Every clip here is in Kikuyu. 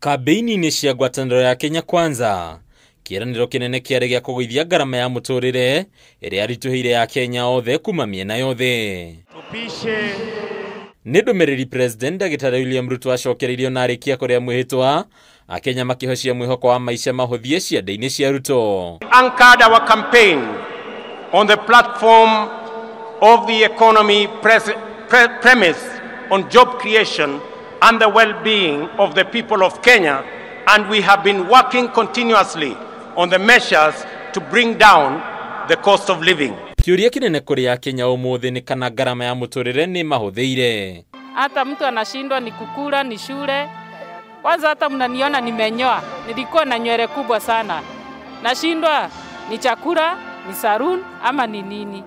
Kambĩini-inĩ cia ngwatanĩro ya Kenya Kwanza, kĩĩranĩro kĩnene kĩarĩ gĩa kũgũithia ngarama ya mũtũrĩre ĩrĩa yaritũhĩire ya Kenya othe kuma mĩena yothe. Nĩ ndũmĩrĩri President Ndagĩtarĩ William Ruto acokereirio na arĩkia kũrĩa mwĩhĩtwa, Akenya makĩhocia mwĩhoko wa maica mahũthie ciande-inĩ cia Ruto. Anchored our campaign on the platform of the economy premise on job creation and the well-being of the people of Kenya, and we have been working continuously on the measures to bring down the cost of living. Kĩũria kĩnene kũrĩ Akenya ũmũthĩ nĩ kana ngarama ya mũtũrĩre nĩ mahũthĩire. Hata mtu anashindwa ni kukula ni shule. Kwanza hata mnaniona nimenyoa, nilikuwa na nywele kubwa sana. Nashindwa ni chakula, ni saruni ama ni nini.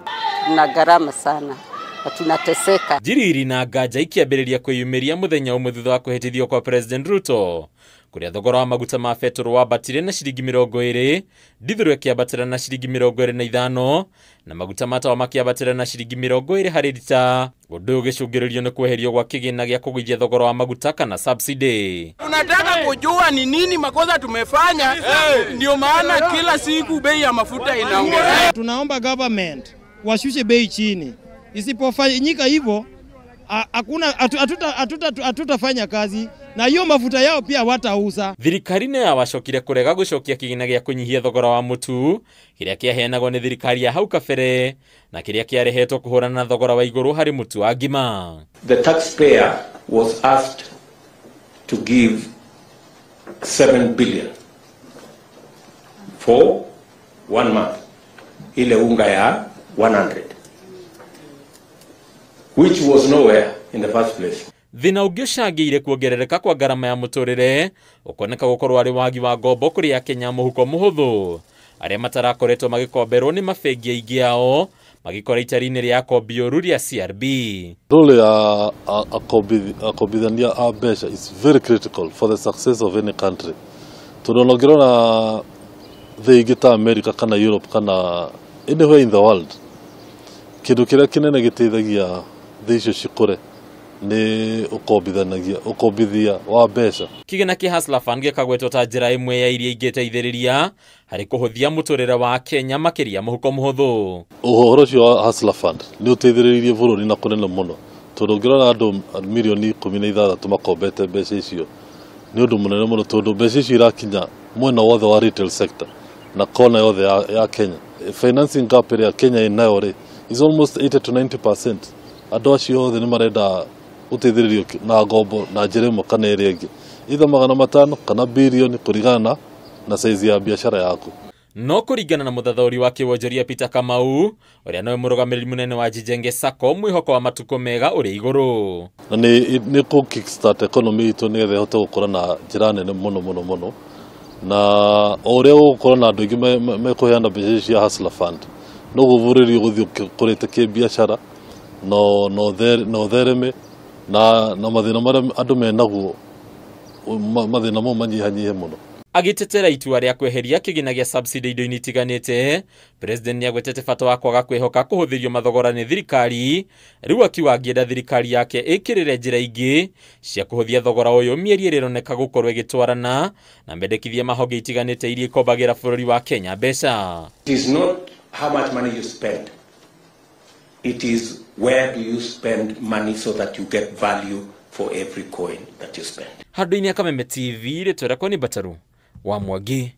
Tuna gharama sana na tunateseka. Njiriri na nganja ikĩambĩrĩria kwĩyumĩria mũthenya ũmwe thutha wa kwĩhĩtithio kwa President Ruto, kũrĩa thogora wa maguta ma betũrũ wambatire na ciringi 20, ndithũrũ ĩkĩambatĩra na ciringi 25, na maguta ma tawa makĩambatĩra na ciringi 20 harĩ rita. Ũndũ ũyũ ũgĩcũngĩrĩrio nĩ kweherio gwa kĩgĩna gĩa kũgũithia thogora wa maguta kana subsidy. Tunataka kujua ni nini makosa tumefanya, ndio maana kila siku bei ya mafuta inaongezeka. Tunaomba government washushe bei chini. Isipofanyika hivyo hakuna hatutafanya kazi na hiyo mafuta yao pia watauza. Thirikari nĩ yawacokire kũrega gũcokia kĩgĩna gĩa kũnyihia thogora wa mũtu kĩrĩa kĩaheanagwo nĩ thirikari ya hau kabere na kĩrĩa kĩarehetwo kũhũrana na thogora wa igũrũ harĩ mũtu wa ngima. The taxpayer was asked to give 7 billion for 1 month, ile unga ya 100, which was nowhere in the first place. Thĩna ũngĩ ũcangĩire kuongerereka kwa ngarama ya mũtũrĩre ũkoneka gũkorwo arĩ wagi wa ngombo kũrĩ Akenya mũhuko mũhũthũ arĩa matarakoretwo magĩkomberwo nĩ mabengi aingĩ ao magĩkora itari-inĩ rĩa akombi ũru rĩa CRB. Role ya akombithania a mbeca is very critical for the success of any country. Tondũ ona ũngĩrora thĩ ingĩ ta America kana Europe kana anywhere in the world, kĩndũ kĩrĩa kĩnene gĩteithagia thĩ icio cikũre nĩ ũkombithia wa mbeca. Kĩgĩna kĩa Hustler Fund gĩkagwetwo ta njĩra ĩmwe ya iria ingĩteithĩrĩria harĩ kũhũthia mũtũrĩre wa Kenya makĩria mũhuko mũhũthũ. Ũhoro ũcio wa Hustler Fund nĩ ũteithĩrĩirie bũrũri na kũnene mũno, tondũ ũngĩrora andũ mirioni 16 makombete mbeca icio nĩ ũndũ mũnene mũno, tondũ mbeca icio irakinya mwena wothe wa retail sector na kona yothe ya Kenya. Financing gap ĩrĩa Kenya ĩnayo rĩ is almost 80 to 90%. Andũ acio othe nĩ marenda gũteithĩrĩrio na ngombo na njĩra ĩmwe kana ĩrĩa ĩngĩ, either 500 kana bilioni kũringana na size ya biashara yaku. No kũringana na mũthathaũri wa kĩwonjoria Peter Kamau, ũrĩa nowe mũrũgamĩrĩri mũnene wa Jijenge Sacco, mwĩhoko wa matukũ mega ũrĩ igũrũ. Na nĩ kũ kickstart economy itũ nĩgetha ĩhote gũkũra na njĩra nene mũno mũno mũno, na o ũrĩa gũgũkorwo na andũ aingĩ mekũheana mbeca cia Hustler Fund, noguo bũrũri ũgũthiĩ ũkũrĩte kĩbiacara na ũthereme na mathĩna marĩa andũ menaguo, mathĩna mau manyihanyihe mũno. Agĩtetera itua rĩa kweheria kĩgĩna gĩa subsidy indo-inĩ itiganĩte, President nĩagwetete bata wa kwaga kwĩhoka kũhũthĩrio mathogora nĩ thirikari, rĩu akiuga angĩenda thirikari yake ĩkĩrĩre njĩra ingĩ cia kũhũthia thogora ũyũ mĩeri ĩrĩa ĩroneka gũkorwo ĩgĩtwarana na mendekithia ma honge itiganĩte iria ikombagĩra bũrũri wa Kenya mbeca. It is not how much money you spend. It is where do you spend money so that you get value for every coin that you spend. Handũ-inĩ ya Kameme TV, rĩtwa rĩakwa nĩ Mbataru wa Mwangi.